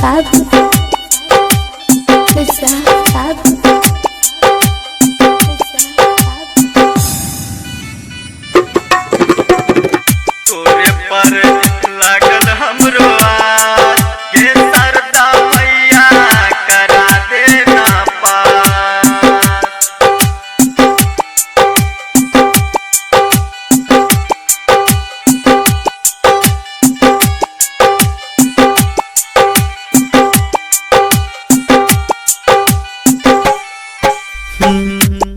बाबू, निजाम बाबू, तोरे पर लागल हमरो आस, गे शारदा मैया करा देना पास।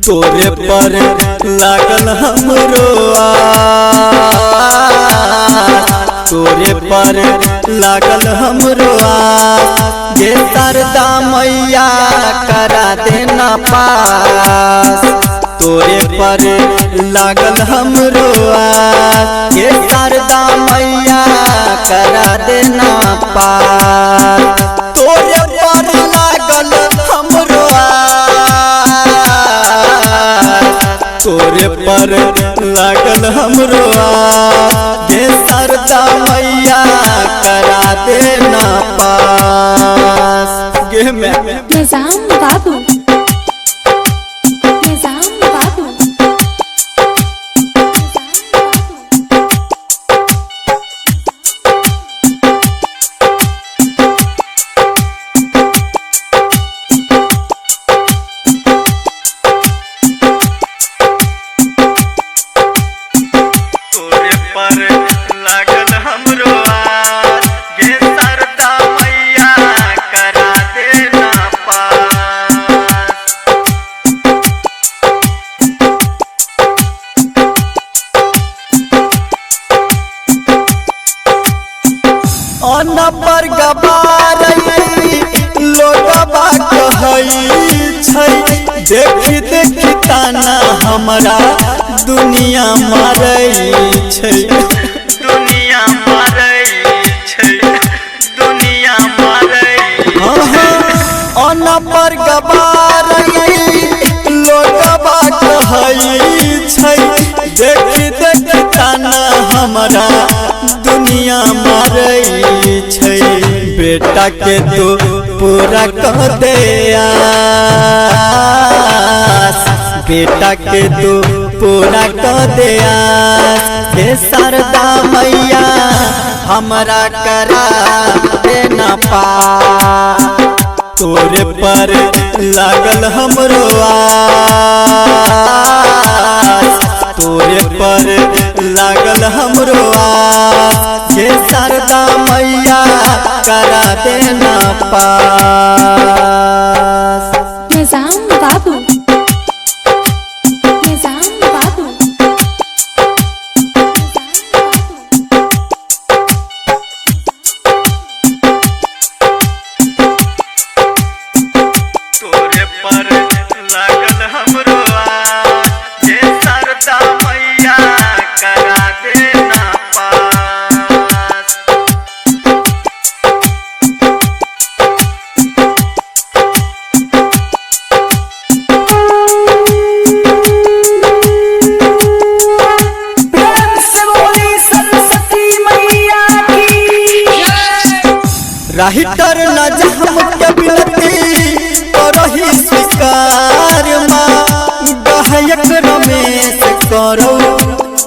तोरे पर लागल हमरो आस, तोरे पर लागल हमरो आस, गे शारदा मैया करा देना पास। तोरे पर लागल हमरो आस, गे शारदा मैया करा देना पास। तोरे पर लागल हमरो आस, तोरे पर लागल हमरो आस, गे शारदा मैया करा देना पास। गे मैं निजाम बाबू, निजाम बाबू, निजाम बाबू। तोरे पर लागल हमरो आस, गे शारदा मैया करा देना पास। अन्न पर गबारई लोगबा कहै छै, देखी देखी ताना हमरा दुनिया मारै छै। दुनिया मारै छै, दुनिया मारै। अन्न पर गबारई लोगबा कहै छै, देखी देखी ताना हमरा दुनिया मारै छै। बेटा के तू पूरा कह दे आस, बेटा के तू पूरा कह दे आस, हे शारदा मैया हमरा करा देना पास। तोरे पर लागल हमरो आस, तोरे पर लागल हमरो आस, हे शारदा मैया करा देना पास। निजाम बाबू, निजाम बाबू, निजाम बाबू। तोरे पर लागल हमरो आस, गे शारदा मैया करा देना पास। प्रेम से बोली सरस्वती मैया की। राहिटर न जहम के बिनती करही स्वीकार माँ, गायक रमेश करो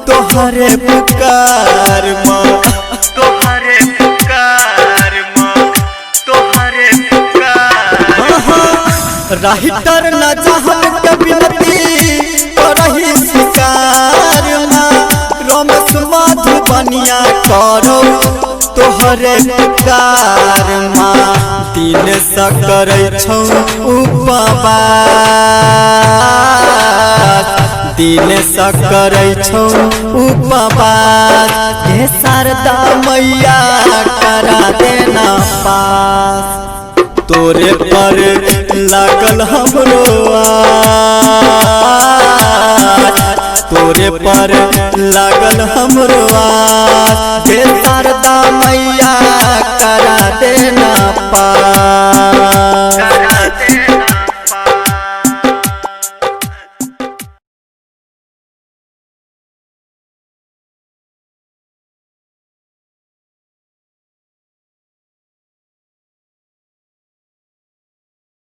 तोहरे पुकार माँ। तोहरे पुकार माँ, तोहरे पुकार। राहिटर न जहम के बिनती करही स्वीकार माँ, रमेश मधुबनिया करो तोहरे पुकार माँ। दिन स करै छौ उपवास, दिन स करै छौ उपवास, हे शारदा मैया करा देना पास। तोरे पर लागल हमरो आस, तोरे पर लागल हमरो आस, हे शारदा मैया करा देना पास।